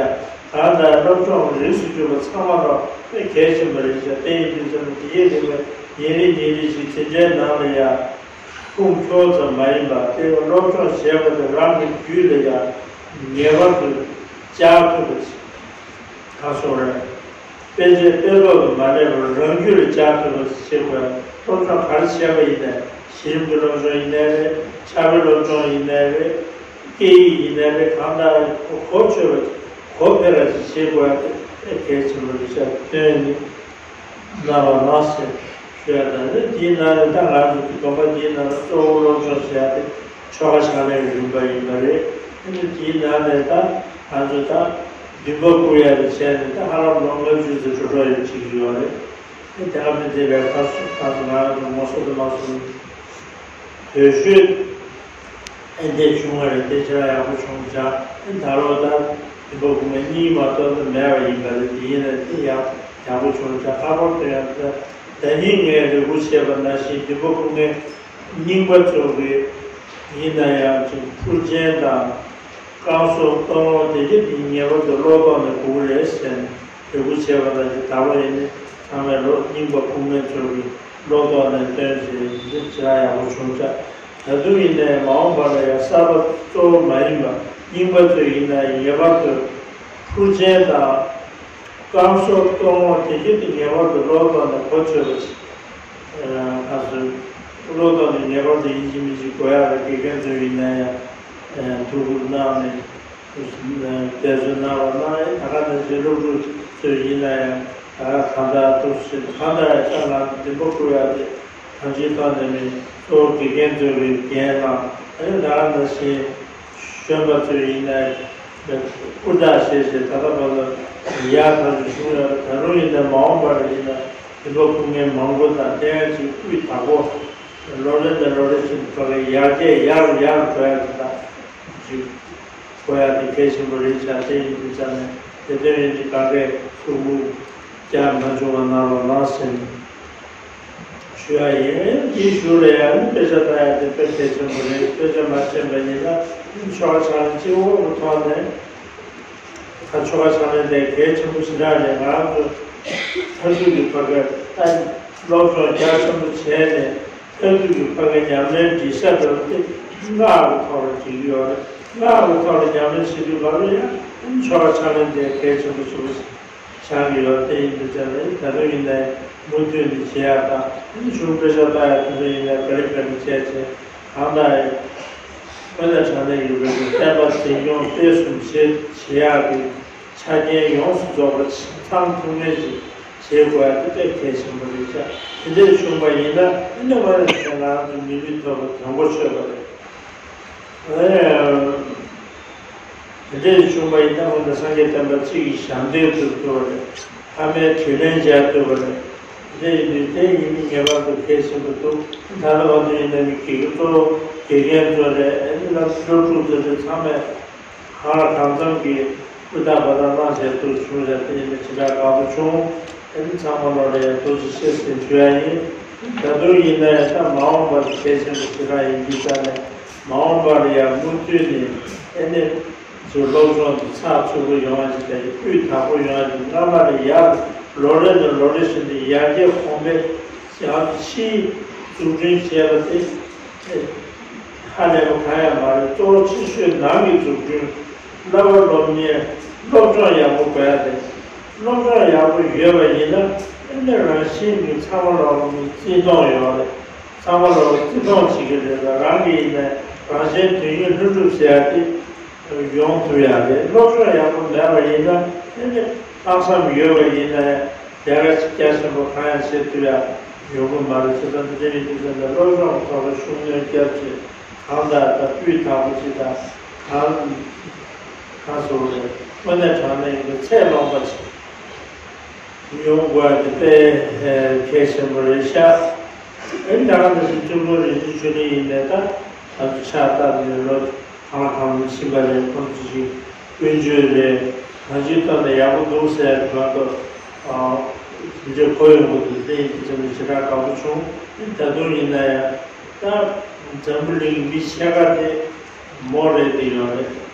གང་ལྟར་སློབ་སྦྱོང་རིགས་སུ་གྱུར་པ་ཚང་མ་ལོག་དཔེ་གལ་ཆེན་པོ་རེད་ཤག་དེ་ཡིན་དུས་ཙམ་ནས་དེ་ཡི་རིང་བའི་ཉིན་རེ་ཉིན་རེ་བཞིན་དེ་འདྲའི་ནང་ལ་ཡང་ཁུངས་འཁྱོལ་ཙམ་མ་ཡིན་པར་དེ་སློབ་སྦྱོང་བྱས་པ་དེ་རང་གི་རྒྱུད་ལ་ཡང་ངེས་པར་དུ་བཅའ་ཐུབ་པ་ཞིག་ད་སོང་རེད། དཔེ་ཆའི་དཔེ་ཀློག་ཏུ་མ་གནས་པར་རང་རྒྱུད་ལ་བཅའ་ཐུབ་པ་ཞིག་བྱེད་དགོས། སློབ་སྦྱོང་ག་རེ་བྱས་པ་ཡིན་ནའི་གཞི་རིམ་གྱི་སློབ་སྦྱོང་ཡིན་ནའི་རེད། ཕྱག་དཔེ་སློབ་སྦྱོང་ཡིན་ནའི་རེད། སྐད་ཡིག་ཡིན་ནའི་རེད། གང་ལྟར་གོ་གོ་ཆོད་པ་གོ་འཕེར་བ་ཞིག་བྱེད་དགོས་ཡ་དེ་དཔེ་གལ་ཆེན་པོ་རེད་ཤག་དོན་ནི། གནང་བ་མ་ཟད་ཞུ་ཡ་དང་ནི་དེའི་ནང་ནས་ད་ང་ཚོ་དགོན་པ་འདིའི་ནང་ལ་གཙོ་བོ་སློབ་སྦྱོང་བྱེད་ཡ་དེ་ཆོ་ག་ཕྱག་ལེན་གྱི་རིམ་པ་ཡིན་པ་རེད། དེ་ནི་དེའི་ནང་ནས་ད་ང་ཚོ་ད་འདུན་པ་བསྐུལ་ཡ་དེ་བྱས་ནས་ད་ཧ་ལམ་ལོ་ལྔ་བཅུ་ཙམ་འགྲོ་གྲབས་ཡོད་བྱེད་ཀྱི་ཡོད་རེད། དེ་དེ་ག་མི་བདེ་བའི་ཁ་སུ་ཁ་སུ་ང་རང་ཚོ་ངོ་སོ་དུ་མ་སོང་། དུས་ཤོད་ཨེ་འདས་བྱུང་བ་རེད། དེ་ཆ་ཡག་པོ་བྱུང་ཅག་ཨེ་ད་ལོ་ད་དུས་འབབ་དགུ་མའི་གཉིས་མ་གཏོགས་ད་མེད་པ་ཡིན་པ་རེད། དེ་ཡིན་ན་དེ་ཡག་ཡག་པོ་བྱུང་ཅག་ཁ་པར་དུ་ཡང་ད་ད་ནི་ངས་རེ་སྒུག་བྱས་པ་ནང་བཞིན་དུས་འབབ་དགུ་མའི་རྙིང་པ་ཚོ་གི་ཡིན་ན་ཡང་ཅིག་འཕུར་ཆེན་དང་། རྐང་སོར་གཏོང་ལོག་དེ་གྱད་དེ་ངེས་པར་དུ་ཀློག་ཐོག་ནས་དགོས་ཀྱི་རེད་ཟེར་ནས་རེ་སྒུག་བྱས་པ་ལ་ཅིག་ད་ལོ་ཡིན་ནའི་ཚང་མས་ལོ་རྙིང་པ་ཁུངས་མེད་ཚོ་གིས་ཀློག་ཐོག་ནས་སྟོན་བྱས་ཡིན་ཅི་ཡག་པོ་བྱུང་ཤག་ད་དུང་ཡིན་ནའི་མ་འོངས་པ་ལ་ཡང་གསར་པ་གཙོ་བོ་མ་ཡིན་པ་རྙིང་པ་ཚོ་ཡིན་ན་ངེས་པར་དུ་འཕུར་ཆེན་དང་། རྐང་སོར་གཏོང་ལོག་དེ་གྱད་དེ་ངེས་པར་དུ་ཀློག་ཐོག་ནས་གོ་ཆོད་པ་ཞིག་ཨ་སོ། ཀློག་ཐོག་ནས་ངེས་པར་དུ་ཡིན་གཅིག་མིན་གཅིག་དགོས་ཡག་ལ་དགེ་རྒན་ཚོ་ཡིན་ན་ཡང་ཐུགས་ཁུར་གནང་ནས་འབད་བརྩོན་གནང་བ་གནང་ཡ། ད་ག་ནང་བཞིན་སློབ་ཕྲུག་ཚོ་ཡིན་ན་ཡང་ད་ག་གང་ལྟར་ཐུགས་སུ་ཆུད་གང་ལྟར་ཡང་ད་ང་འདུན་པ་བསྐུལ་ཡག་དེ་གང་ཅིའི་ཐོག་ནས་ནི་གཙོ་བོ་དགེ་རྒན་ཚོ་གིས་འགན་གནང་། ཨ་ནི་ད་ག་ནང་བཞིན། གཞོན་པ་ཚོ་ཡིན་ནའི་ཧུར་ཐག་བྱས་བྱས་ད་ལྟ་བར་དུ་ཡག་ཐག་ཆོད་བྱུང་ཡོད་རེད། ད་རུང་ཡིན་ནའི་མ་འོངས་པར་ཡིན་ན་དུས་འབབ་ཁུངས་མེད་མང་པོ་དང་ལྷན་ཅིག་སྤུས་དག་པོ་ལོ་རེ་ནས་ལོ་རེ་བཞིན་ཕ་གི་ཡར་རྒྱས་ཡར་ཡར་འགྲོ་ཡག་གི་ད་ཅིག་དགོས་ཡག་དེ་གལ་ཆེན་པོ་རེད་ཤག་དེ་ཡིན་དུས་ཙང་ནས་དེ་དོན་ཡིན་དུས་ག་གེ་ཐུགས་ཁུར་རྒྱག་མ་བྱུང་བ་གནང་རོགས་གནང་ཟེར་ནས། ཞུ་ཡ་ཡིན། དེའི་གཞུག་ལ་ཡང་དཔེ་ཆ་ལྟ་ཡ་དེ་དཔེ་གལ་ཆེན་པོ་རེད། དཔེ་ཆ་མ་ཤེས་པ་ཡིན་ན་ཆོ་ག་ཕྱག་ལེན་སྤྱི་བོ་གི་ཐོག་ནས་ད་ཆོ་ག་ཕྱག་ལེན་དེ་གལ་ཆེན་པོ་ཞེ་དྲག་རེད། ང་རང་ཚོ་མཐར་ཐུག་གི་ཕ་གི་ད་སློབ་སྦྱོང་རྒྱ་ཆེན་པོ་བྱས་ནས་མཐར་ཐུག་གི་ཕ་གི་ཉམས་ལེན་སྒྲིག་ས་འདྲ་བོ་དེ་སྔགས་ཀྱི་ཐོག་ལ་བྱེད་ཀྱི་ཡོད་རེད། སྔགས་ཀྱི་ཐོག་ལ་ཉམས་ལེན་བྱེད་དུས་ག་ལ་ཡང་ཆོ་ག་ཕྱག་ལེན་དེ་གལ་ཆེན་པོ་ཞེ་པོ་ཆགས་ཀྱི་ཡོད། དེ་ཡིན་དུས་ཙང་ནས་ད་དུང་ཡིན་ནའི་མུ་མཐུད་ནས་བྱེད་ཡག་དང་། ཨ་ནི་གཞུང་དཔེ་ཆ་ལྟ་ཡག་དེ་ཚོ་ཡིན་ནའི་ག་རེ་ག་རེ་བྱས་བྱས་གང་ལྟར་དངོས་གནས་དྲང་གནས་ཡོད་པའི་བསྟན་པ་འཛིན་སྐྱོང་སྤེལ་གསུམ་བྱེད་བྱེད་ཡག་གི་ཆ་རྐྱེན་ཡོངས་སུ་རྫོགས་པ་ཚང་ཐུབ་མཁན་ཞིག་བྱེད་དགོས་ཡག་དེ་དཔེ་གལ་ཆེན་པོ་རེད་ཤག་དེ་འདྲས་བྱུང་བ་ཡིན་ན་ཨ་ནི་དངོས་གནས་དྲང་གནས་ང་རང་ཚོ་མི་ལུས་ཐོབ་པ་དོན་གོ་ཆོད་པ་རེད། དེ་འདྲ་ཞིག་བྱུང་བ་ཡིན་ན་འོ་ན་སངས་རྒྱས་བསྟན་པ་གཅིག་གི་ཞབས་འདེགས་སྒྲུབ་ཐུབ་པ་རེད། ཕ་མའི་དྲིན་ལན་འཇལ་ཐུབ་པ་རེད། དེ་འདྲ་ཡིན་དུས་དེ་ཡིན་མིན་ངེས་པར་དུ་གལ་ཆེན་པོ་འདུག་ད་ལྟ་བར་དུ་ཡིན་ན་མི་དགེ་རྒན་གཙོ་བོ་དགེ་རྒན་ཚོ་རེད། ཨ་ནི་ལ་སློབ་ཕྲུག་ཚོ་རེད། ཚང་མས་གང་ལ་གང་འཚམ་གྱི་ སྐུ་ཐང་པ་དང་གནང་བྱས་ཐུགས་བྱུང་རེད། དེ་ཡིན་ན་ཞེ་དྲག་དགའ་པོ་བྱུང་། ཨ་ནི་ཚང་མ་ལོ་ལ་ཡང་ཐུགས་རྗེ་ཆེ་ཟེར་ཞུ་ཡ་ཡིན། ད་དུང་ཡིན་ན་ཡང་ད་མ་འོངས་པར་གལ་ཆེན་པོ་ཞེ་དྲག་ཡིན་དུས་ཙང་ནས་མ་འོངས་པར་ཡང་མུ་མཐུད་ནས་ཨ་ནི་ཚུར་སློབ་སྦྱོང་དེ་ཚགས་ཚུད་པོ་ཡོང་བ་ཞིག་དང་སྤུས་དག་པོ་ཡོང་བ་ཞིག་སྔ་མ་ལས་ཡར་ལོ་རེ་ནས་ལོ་རེ་བཞིན་དུ་ཡར་རྒྱས་གོང་འཕེལ་ཡང་ཕྱིའི་འཛུགས་སྐྲུན་བྱས་པ་དེ། ཧ་ལས་པ་གང་ཡང་མ་རེད། གཙོ་བོ་ཆེ་ཤོས་ནང་གི་འཛུགས་སྐྲུན། བསླབ་པ་སློབ་གཉེར་སློབ་སྦྱོང་ཡག་པོ་དགོས་ཡ་རེད། སློབ་སྦྱོང་ཡག་པོ་ཡོད་པ་ཡིན་ན་ཨེ་ནས་རང་བཞིན་གྱིས་ཚང་མ་ལ་བརྩི་མཐོང་ཡོད་རེད། ཚང་མ་ལ་བརྩི་མཐོང་བྱེད་ཀྱི་རེད་ལ། རང་གི་ཡིན་ན་རང་གཞན་དོན་གཉིས་ལྷུན་གྲུབ་ཟེར་ཡ་དེ་ཡོང་ཐུབ་ཡ་རེད། སློབ་སྦྱོང་ཡག་པོ་མེད་པ་ཡིན་ན་ཨེ་ནས་ལྷག་བསམ་ཡོད་པ་ཡིན་ན་ཡང་། ལས་ཀ་རྒྱ་ཆེན་པོ་གང་ཡང་བྱེད་ཐུབ་ཡ་ཡོང་གི་མ་རེད། བྱས་ཙང་འདི་འདྲ་ཡིན་དུས་ཙམ་ནས་སློབ་སྦྱོང་ཐོག་ལ་ཤུགས་སྣོན་བརྒྱབ་བྱས་གང་ལྟར་ད་སྤུས་དག་པོ་ཅིག་དང་གང་གང་སོང་རེད། དངོས་གནས་དྲང་གནས་ཡིན་པའི་ཚད་ལོངས་པ་ཅིག་ཡོང་དགོས་ཡ་དེ་དཔེ་གལ་ཆེན་པོ་རེད་ཤག་ཨེ་ནི་ད་ག་ནང་བཞིན་ཐུན་མོང་རིག་གཞུང་ཆོས་གླིང་ཡིན་ནའི་ད་ང་ཚོ་ཕྱག་བཏབ་ནས་ལོ་གང་ལ་གང་འཚམ་ཕྱིན་པ་རེད། ཁོང་ཚོ་ཞིག་ཀུན་སྤྱོད་རེད། གང་ཅིའི་ཐོག་ནས་ཡག་པོ་འདུག་ཟེར་ཡ་དེ་མ་གཏོགས། ཨ། དེ་འདྲའི་གོ་ཡོང་གི་འདུག་དེ་ཡིན་དུས་ཙམ་ནས་ཞེ་དྲག་དགའ་པོ་བྱུང་། ད་དུང་ཡིན་ན་ཡང་ད་འཛམ་བུ་གླིང་གི་མི་ཕྱེད་ཀ་དེ་མོ་རེད་དེ་ཡོད་རེད།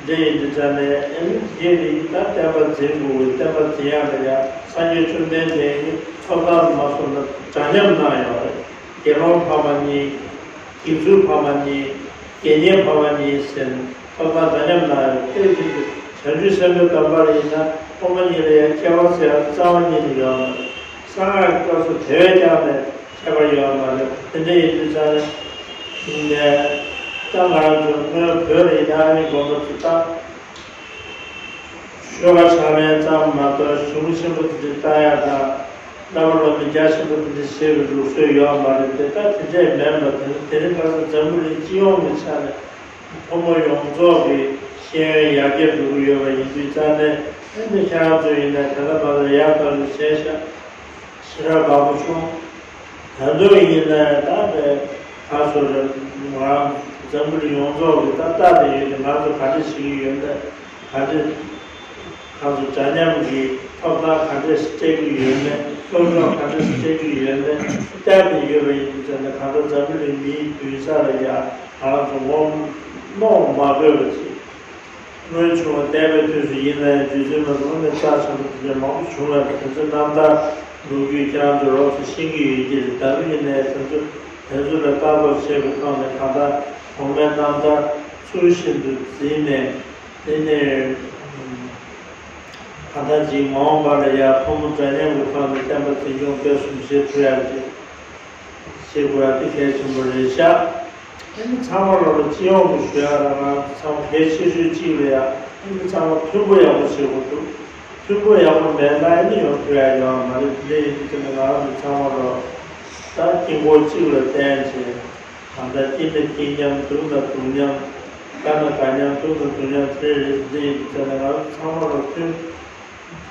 འདི་ཡིན་དུས་ཙམ་ནས་ཨེ་ནི་དེ་རིང་ད་བསྟན་པ་འཛིན་དགོས་པའི་བསྟན་པ་འཛིན་ཡག་ལ་ཡང་སངས་རྒྱས་བཅོམ་ལྡན་འདས་ཀྱིས་ཐོབ་ཐང་མ་སོང་ན་འདྲ་མཉམ་གནང་ཡོད་རེད། དགེ་སློང་ཕ་མ་གཉིས། དགེ་ཚུལ་ཕ་མ་གཉིས། དགེ་བསྙེན་ཕ་མ་གཉིས་ཟེར་ནས་ཐོབ་ཐང་འདྲ་མཉམ་གནང་ཡོད། དེ་བཞིན་དུ་བྱང་ཆུབ་སེམས་དཔའི་སྡོམ་པ་ལ་ཡིན་ན་ཕོ་མོ་གཉིས་ལ་ཡང་ཁྱད་པར་ཟེར་ཡག་རྩ་བ་ཉིད་ནས་ཡོད་མ་རེད། གསང་སྔགས་སྐབས་སུ་དེ་བས་ཀྱང་ནས་ཁྱད་པར་ཡོད་མ་རེད། དེ་འདྲ་ཡིན་དུས་ཙང་ནས་ད་ང་རང་ཚོ་སྔོན་བོད་ལ་ཡིན་ན་ཨ་ནི་དགོན་པ་ཚོ་ད། ཆོས་པ་ཕྱག་ལེན་ཙམ་མ་གཏོགས་གཞུང་ཆེན་པོ་དེ་འདྲ་ལྟ་ཡག་དང་བསླབ་པ་སློབ་གཉེར་རྒྱ་ཆེན་པོ་དེ་འདྲ་བྱེད་པའི་ལུགས་སྲོལ་ཡོད་མ་རེད་དེ། ད་དེ་འདྲས་མིན་པ་དེ་དེ་རིང་ཁ་སང་འཛམ་བུ་གླིང་སྤྱི་ཡོངས་ཀྱི་ཆ་ནས་ཕོ་མོ་ཡོངས་རྫོགས་ཀྱི་ཤེས་ཡོན་ཡར་རྒྱས་འགྲོ་གི་ཡོད་པ་ཡིན་དུས་ཙང་ནས་ཨེ་འདི་ཁྱེད་རང་ཚོ་ཡིན་ན་དེ་ལ་མ་ལ་ཡག་ཐོག་ནས་བྱས་ཤག་ཞེ་དྲག་དགའ་པོ་བྱུང་། ད་དུང་ཡིན་ན་ད་དཔེ་ཁ་སོ་རེ་ང་འཛམ་བུ་གླིང་ཡོངས་རྫོགས་ཀྱི་ད་ལྟ་དེ་ཡོད་དེ་ང་ཚོ་ག་འདྲ་བྱེད་ཀྱི་ཡོད་ན་ག་འདྲ་ཁ་སོ་འདྲ་མཉམ་གྱི་ཐོབ་ཐང་ག་འདྲ་སྤྲད་ཀྱི་ཡོད་ན་སློབ་སྦྱོང་ག་འདྲ་སྤྲད་ཀྱི་ཡོད་ན་ལྟ་དེ་ཡོད་པ་ཡིན་དུས་ཙང་ནས་གང་ལྟར་འཛམ་བུ་གླིང་མིའི་མདུན་ས་ལ་ཡ་ང་ཚོ་ངོ་གནོང་མ་དགོས་པ་ཅིག་སྔོན་བྱུང་བ་བསྟན་པའི་དུས་སུ་ཡིན་ནའི་རྗེ་བཙུན་མ་དངོས་གནས་རྩ་ཆེན་པོ་དེ་འདྲ་མང་པོ་བྱུང་བས་དེ་ཚོའི་རྣམ་ཐར་ལོ་རྒྱུས་ཁྱེད་རང་ཚོ་ལོགས་སུ་ཤེས་ཀྱི་ཡོད་ཀྱི་རེད། ད་རུང་ཡིན་ནའི་དེ་ཚོ་དེ་ཚོ་ལ་ལྟ་རྟོག་བྱེད་པའི་ཐོག་ནས་གང་ལྟར་གོང་མའི་རྣམ་ཐར་ཚུལ་བཞིན་དུ་འཛིན་ནས་དེ་ནས་གང་ལྟར་ཅིག་མ་འོངས་པ་ལ་ཡང་ཕོ་མོ་འདྲ་མཉམ་གྱི་ཐོག་ནས་བསྟན་པ་འཛིན་སྐྱོང་སྤེལ་གསུམ་བྱེད་ཐུབ་ཡག་ཅིག་བྱེད་དགོས་ཡ་དེ་གལ་ཆེན་པོ་རེད་ཤག་ཨ་ནི་ཚང་མ་ལོ་ལ་སྤྱི་ཡོངས་ཀྱི་ཞུ་ཡག་ལ་ང་ཚང་མ་གལ་ཆེ་ཤོས་གཅིག་ལ་ཡ་ཨ་ནི་ཚང་མ་མཐུན་པོ་ཡག་པོ་བྱེད་དགོས་འདུག་མཐུན་པོ་ཡག་པོ་མེད་ན་ཨ་ནི་ཡོང་ཐུབ་ཡ་ཡོད་མ་རེད། དེ་འདྲ་ཡིན་དུས་ཙམ་ནས་ང་རང་ཚོ་ཚང་མ་ལོ་ད་དཀྱིལ་འཁོར་གཅིག་ལ་བརྟེན་བྱས་གང་ལྟར་སྐྱིད་ན་སྐྱིད་མཉམ་སྡུག་ན་སྡུག་མཉམ་དགའ་ན་དགའ་མཉམ་སྡུག་ན་སྡུག་མཉམ་དེ་རེད། དེ་འདྲ་ཡིན་དུས་ཙམ་ནས་ང་རང་ཚོ་ཚང་མ་ལོ་མཐུན།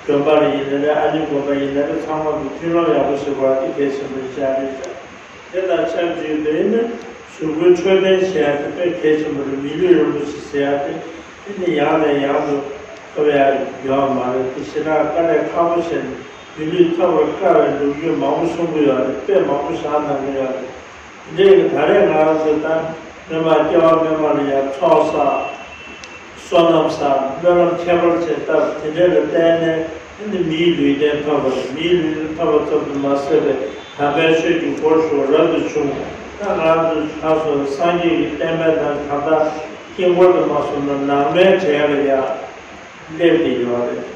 དགོན་པ་ལ་ཡིན་ན་རེད། ཨ་ནི་དགོན་པ་ཡིན་ན་རེད། ཚང་མ་གི་མཐུན་སློབ་ཡག་པོ་ཞིག་དགོས་པ་དེ་གལ་ཆེན་པོ་ཞིག་རེད་ཤག་དེ་དང་ཆབས་ཅིག་ཏུ་ཡིན་ན་གཟུགས་པོའི་འཕྲོད་བསྟེན་བྱེད་ཡག་དེ་དཔེ་གལ་ཆེན་པོ་རེད། མི་ལུས་རིན་པོ་ཆེ་ཟེར་ཡག་དེ་ཨ་ནི་ཡང་ནས་ཡང་དུ་ཐོབ་ཡག་ཡོད་མ་རེད། དེ་ཞེ་དྲག་དཀའ་ལས་ཁག་པོ་བྱས་ནས་མི་ལུས་ཐོབ་པར་དཀའ་བའི་ལོ་རྒྱུས་མང་པོ་གསུང་གི་ཡོད་རེད། དཔེ་མང་པོ་བཞག་གནང་གི་ཡོད་རེད། འདི་ཡིན་ད་རེས་ང་རང་ཚོ་ད་སྔོན་མ་སྐྱེ་བ་སྔོན་མ་ལ་ཡང་ཚོགས་བསགས། བསོད་ནམས་བསགས། སྨོན་ལམ་ཁྱད་པར་ཅན་བཏབ། དེ་འདྲ་ལ་བརྟེན་ནས་ཨ་ནི་མིའི་ལུས་རྟེན་ཐོབ་པ་རེད། མིའི་ལུས་རྟེན་ཐོབ་པ་ཙམ་དུ་མ་ཟད་པའི་དམ་པའི་ཆོས་ཀྱི་སྒོར་ཞུགས་རབ་ཏུ་བྱུང་། ད་ང་ཚོ་ལྷ་སོགས་སངས་རྒྱས་ཀྱི་བསྟན་པའི་ནང་གང་ལྟར་དཀྱིལ་འཁོར་དུ་མ་སོང་ན་ནང་པའི་གྲས་ལ་ཡང་སླེབས་ཏེ་ཡོད་རེད།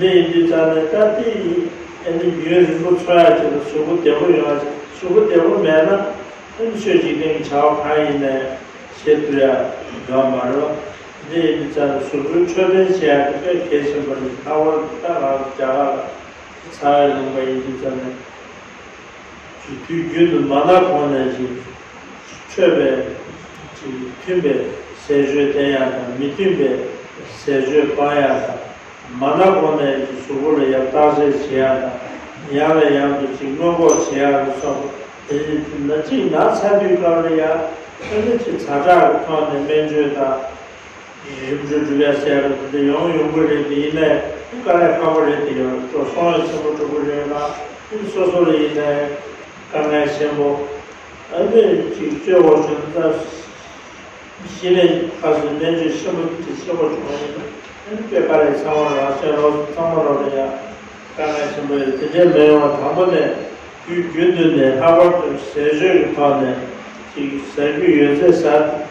དེ་འདྲ་ཡིན་དུས་ཙང་ནས་ད་ལྟའི་ཨ་ནི་ཡུན་རིང་པོ་འཚོ་ཡག་ཅིག་ལ་གཟུགས་པོ་བདེ་པོ་ཡོང་ཡག་ཅིག་གཟུགས་པོ་བདེ་པོ་མེད་ན་ཨ་ནི་ཆོས་འཇིག་རྟེན་གྱི་བྱ་བ་གང་ཡིན་ནའི་བྱེད་ཐུབ་ཡག་ཡོད་མ་རེད། དེ་འདྲ་ཡིན་དུས་ཙང་ནས་གཟུགས་པོའི་འཕྲོད་བསྟེན་བྱེད་ཡག་དེ་དཔེ་གལ་ཆེན་པོ་རེད། ལྷག་པར་དུ་ད་ང་ཚོ་རྒྱ་གར་ལ་འཚར་བའི་ལུང་པ་ཡིན་དུས་ཙང་ནས། དུས་རྒྱུན་དུ་མ་ན་གོང་ནས་ཅིག་འཕྲོད་པའི་ཅིག་མཐུན་པའི་ཟས་སྤྱོད་བསྟེན་ཡག་དང་མི་མཐུན་པའི་ཟས་སྤྱོད་སྤང་ཡག་དང་། མ་ན་གོང་ནས་ཅིག་གཟུགས་པོ་ལ་ཡང་བརྟག་དཔྱད་བྱེད་ཡག་དང་། ཡང་ནས་ཡང་དུ་ཅིག་སྔོན་འགོག་བྱེད་ཡག་ལ་སོགས་པ་དེ་ནི་ཅིག་ན་ཚ་དུས་སྐབས་ལ་ཡང་ཨ་ནི་ཅིག་ཛ་དྲག་གི་ཐོག་ནས་སྨན་བཅོས་དང་། རིམ་གྲོ་སྒྲུབ་ཡ་ཟེར་བ་དེ་ཡོང་ཡོང་གི་རེད། དེ་ཡིན་ནའི་དཀའ་ལས་ཁག་པོ་རེད། དེ་ཡོང་འགྲོ་སོང་ཡང་ཆེན་པོ་འགྲོ་གི་རེད་ལ། སོ་སོ་ལ་ཡིན་ནའི་དཀའ་ངལ་ཆེན་པོ། ཨ་ནི་ཅིག་བཅོས་འོག་བྱུང་ན། གཞི་ནས་ཁ་སང་སྨན་བཅོས་ཆེན་པོ་དེ་ཆེན་པོ་བྱུང་བ་ཡིན་ན། ཨ་ནི་དཔེ་དཀའ་ལས་ཚང་མ་རང་སེམས་རོགས་ཚང་མ་རོགས་ལ་ཡ་དཀའ་ངལ་ཆེན་པོ་ཡོད། དེ་འདྲའི་མི་ཡོང་བ། དང་པོ་ནས་དུས་རྒྱུན་དུ་ནས་ལྷག་པར་དུ་ཟས་སྤྱོད་ཀྱི་ཐོག་ནས་ཅིག་ཟ་རྒྱུ་ཡོད་ཚད་ཟ།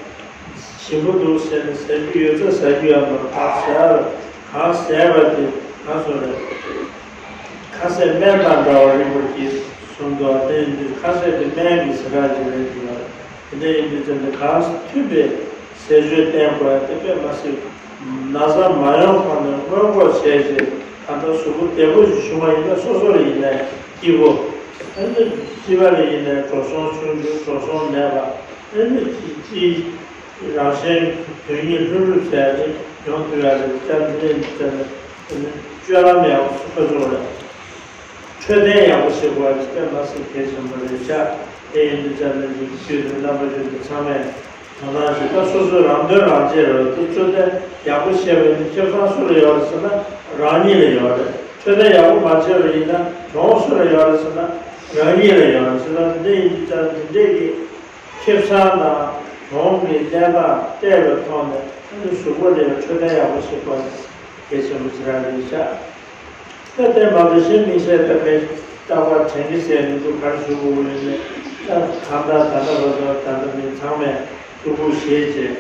ཞིམ་པོ་འདུག་ཟེར་ནས་ཟ་རྒྱུ་ཡོད་ཚད་ཟ་རྒྱུ་ཡང་མ་རེད། གང་ཟ་གང་ཟས་པ་དེ་གང་སོང་རེད། ཁ་ཟས་སྨན་དང་འདྲ་བ་རིགས་པར་གྱིས་གསུངས་འདུག་དེ་ཡིན་དུས་ཁ་ཟས་དེ་སྨན་གྱི་ཟས་ར་ཅིག་རེད་འདུག་དེ་འདྲ་ཡིན་དུས་ཙམ་དུ་གང་མཐུན་པའི་ཟས་སྤྱོད་བསྟེན་དགོས་ཡ་དེ་དཔེ་མ་སྲིད། ན་ཚ་མ་ཡོང་གོང་ནས་སྔོན་འགོག་བྱས་རྗེས་ད་ལྟ་གཟུགས་པོ་བདེ་པོ་ཞིག་བྱུང་བ་ཡིན་ན། སོ་སོ་ལ་ཡིན་ནའི་སྐྱིད་པོ། ཨ་ནི་སྤྱི་པ་ལ་ཡིན་ནའི་འགྲོ་སོང་ཆུང་ཆུང་འགྲོ་སོང་མེད་པ། ཨ་ནི་ཅི་ཅི། རང་གཞན་དོན་གཉིས་ལྷུན་གྲུབ་བྱས་ཏེ་ཡོང་ཐུབ་ཡ་རེད། ཅང་འདི་ནས་འདི་ལྟར་ནས་སྤྱོད་ལམ་ཡག་པོ་ཞིག་ཁ་ཕྱོགས་རེད། འཕྲོད་བསྟེན་ཡག་པོ་བྱེད་དགོས་པ་དེ་དཔེ་མ་སྲིད་གལ་ཆེན་པོ་རེད་ཤག་དེ་ཡིན་དུས་ཙམ་ནས་འདི་བརྒྱུད་དེ་རྣམ་པ་བརྒྱུད་དེ་ཚང་མས་དོ་སྣང་ཞིག་ད་སོ་སོའི་རང་དོན་རང་གཅེས་རེད། དེ་འཕྲོད་བསྟེན་ཡག་པོ་བྱས་པ་ཡིན་ན་ཁེ་བཟང་སུ་ལ་ཡོད་རེད་ཟེར་ན་རང་ཉིད་ལ་ཡོད་རེད། འཕྲོད་བསྟེན་ཡག་པོ་མ་བྱས་པ་ཡིན་ན་གྱོང་སུ་ལ་ཡོད་རེད་ཟེར་ན་རང་ཉིད་ལ་ཡོད་རེད་ཟེར་ན། འདི་ཡིན་དུས་ཙམ་འདི་འདྲས་ཀྱི་ཁེ་བཟང་དང་གྱོང་གི་གནས་སྟངས་བལྟས་པའི་ཐོག་ནས་ཨ་ནི་གཟུགས་པོ་ལ་ཡང་འཕྲོད་བསྟེན་ཡག་པོ་བྱེད་དགོས་གལ་ཆེན་པོ་ཞེ་དྲག་རེད་ཤག་ད་དེ་མ་གཏོགས་གཞན་དམིགས་བསལ་ལྟ་བའི་རྟག་པར་དྲན་གྱི་ཟེར་མི་འདུག་ག་རེ་ཞུ་དགོས་ཡོད་ནས། ད་གང་ལྟར་ད་ལྟ་བར་དུ་ད་ལྟ་མི་ཚང་མས་ཐུགས་ཁུར་བཞེས་བྱས།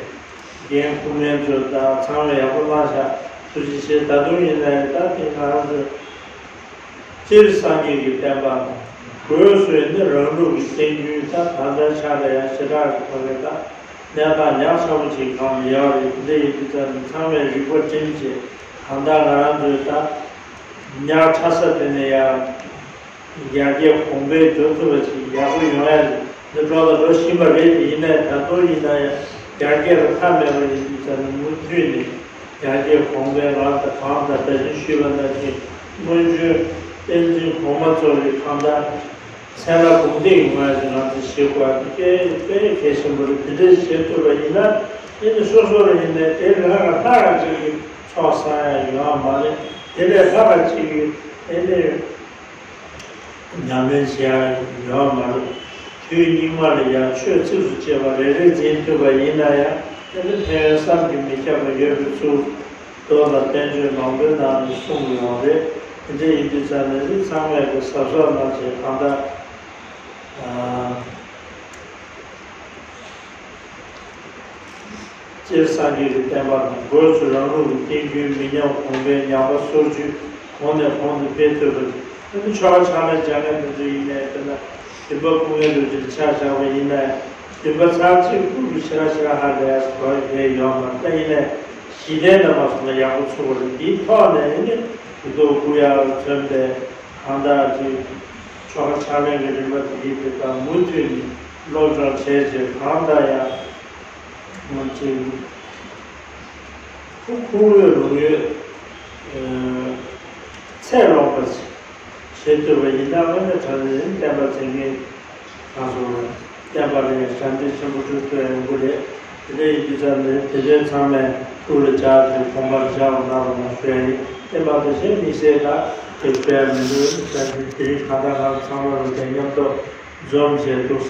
རྒན་ཁུངས་སྨན་ཚོ་དང་ཚང་མས་ཡག་པོ་གནང་ཤག་ཐུགས་རྗེ་ཆེ། ད་དུང་ཡིན་ནའི་ད་དེ་ང་རང་ཚོ་སྤྱིར་སངས་རྒྱས་ཀྱི་བསྟན་པ་དང་སྒོས་སུ་ནི་རང་ལུགས་ཀྱི་བསྟན་རྒྱུན་ད་ད་ལྟ་ཆ་ལ་ཡང་ཞེ་དྲག་གི་ཐོག་ནས་ད་གནས་སྟངས་ཉག་ཕྲ་མོ་ཅིག་གང་ཡོད་རེད། འདི་ཡིན་དུས་ཙམ་ནས་ཚང་མས་རིག་པ་བསྒྲིམས་བྱས། གང་ལྟར་ང་རང་ཚོའི་ད་ཉག་ཕྲ་ས་དེ་ནས་ཡང་ཡར་རྒྱས་གོང་འཕེལ་འགྲོ་ཐུབ་པ་ཞིག་ཡག་པོ་ཡོང་ཡ་རེད། འདི་འགྲོ་དང་འགྲོ་བཞིན་པ་རེད། དེ་ཡིན་ནའི་ད་དུང་ཡིན་ན་ཡང་ཡར་རྒྱས་ལ་མཐའ་མེད་པ་ཡིན་དུས་ཙམ་ནས་མུ་མཐུད་ནས་ཡར་རྒྱས་གོང་འཕེལ་ང་དང་གང་དང་ད་གིན་ཞུས་པ་ནང་བཞིན་སྔོན་བྱོན་བསྟན་འཛིན་གོང་མ་ཚོ་ཡི་གང་ལྟར་མཚན་ལ་དགོངས་འདེགས་ཡོང་ཡ་ཞིག་ང་ཚོས་བྱེད་དགོས་པ་དེ་དཔེ་དཔེ་གལ་ཆེན་པོ་རེད། དེ་འདྲས་བྱེད་ཐུབ་པ་ཡིན་ན་ཨེ་ནི་སོ་སོ་ལ་ཡིན་ནའི་དེ་ལས་ལྷག་ལྷག་ཅིག་གི་ཚོགས་བསགས་ཡ་ཡོད་མ་རེད། དེ་ལས་ལྷག་ཅིག་གི་ཨེ་ནི་ཉམས་ལེན་བྱེད་ཡ་ཡོད་མ་རེད། དུས་སྙིགས་མ་ལ་ཡང་ཆོས་ཚིགས་སུ་བཅད་པ་རེ་རེ་འཛིན་ཐུབ་པ་ཡིན་ན་ཡང་དེ་ནི་ཕན་ཡོན་བསམ་གྱིས་མི་ཁྱབ་པ་ཡོད་པའི་ཚུལ་མདོ་དང་བསྟན་བཅོས་མང་པོའི་ནང་ནས་གསུངས་ཡོད་རེད། དེ་འདྲ་ཡིན་དུས་ཙམ་ནས་ཚང་མས་ཀྱི་གཟབ་གཟབ་གནང་བྱས་གང་ལྟར། སྤྱིར་སངས་རྒྱས་ཀྱི་བསྟན་པ་དང་སྒོས་སུ་རང་ལུགས་ཀྱི་བསྟན་རྒྱུན་མི་ཉམས་གོང་འཕེལ་ཉམས་པ་སོར་ཆུད་གོང་ནས་གོང་དུ་སྤེལ་ཐུབ་པ། ཨ་ནི་ཆོ་ག་ཕྱག་ལེན་སྦྱང་མཁན་དེ་ཚོ་ཡིན་ནའི་དཔེར་ན་འདུན་པ་སྐུ་ལྔའི་ལུགས་ཀྱི་ཆ་བཞག་པ་ཡིན་ནའི་འདུན་པ་ཚར་གཅིག་ཕུལ་དུ་ཕྱིན་ན་ཕྱིན་ན་ཧ་ལས་ཡ་ཟེར་བ་ཡོད་མ་རེད། ད་ཡིན་ནའི་གཞི་རྟེན་དུ་མ་སོང་ན་ཡག་པོ་ཚུགས་པ་རེད། འདིའི་ཐོག་ནས་ཨ་ནི་གུ་དོག་གུ་ཡག་མཚོན་པའི་གང་ལྟར་གྱི་ཆོ་ག་ཕྱག་ལེན་གྱི་རིམ་པ་དེ་ཡིན་པའི་སྐབས་མུ་མཐུད་ནས་སློབ་སྦྱོང་བྱས་རྗེས་གང་ལྟར་ཡང་། ང་ཚོས་ཁོ་ཁོ་བོའི་རང་ཡུལ་ཚད་ལོངས་པ་ཞིག་བྱེད་ཐུབ་པ་ཡིན་ན་དངོས་གནས་དྲང་གནས་བསྟན་པ་འཛིན་མཁན་ང་ཚོ་བསྟན་པ་ལ་ཡང་ཞབས་འདེགས་ཆེན་པོ་སྒྲུབ་ཐུབ་ཡ་ཡོང་གི་རེད། དེ་འདྲ་ཡིན་དུས་ཙམ་ནས་དེ་དོན་ཚང་མས་ཐུགས་ལ་འཇགས་ཏེ་དགོངས་པར་འཇགས་པ་གནང་རོགས་གནང་ཞུ་ཡ་ཡིན། དེ་མ་གཏོགས་གཞན་དམིགས་བསལ་ད་དེ་ཞུ་ཡ་མི་འདུག་ད་དེ་རིང་གང་ལྟར་ང་ཚང་མ་ལ་དེ་མཉམ་དུ་འཛོམས་བྱས་འདུག་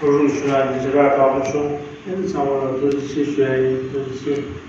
རུབ་རུབ་ཞུ་ཡ་འདི་ཞེ་དྲག་དགའ་པོ་བྱུང་། དེ་ནི་ཚང་མ་ལ་ཐུགས་རྗེ་ཆེ་ཞུ་ཡ་ཡིན། ཐུགས་རྗེ་ཆེ།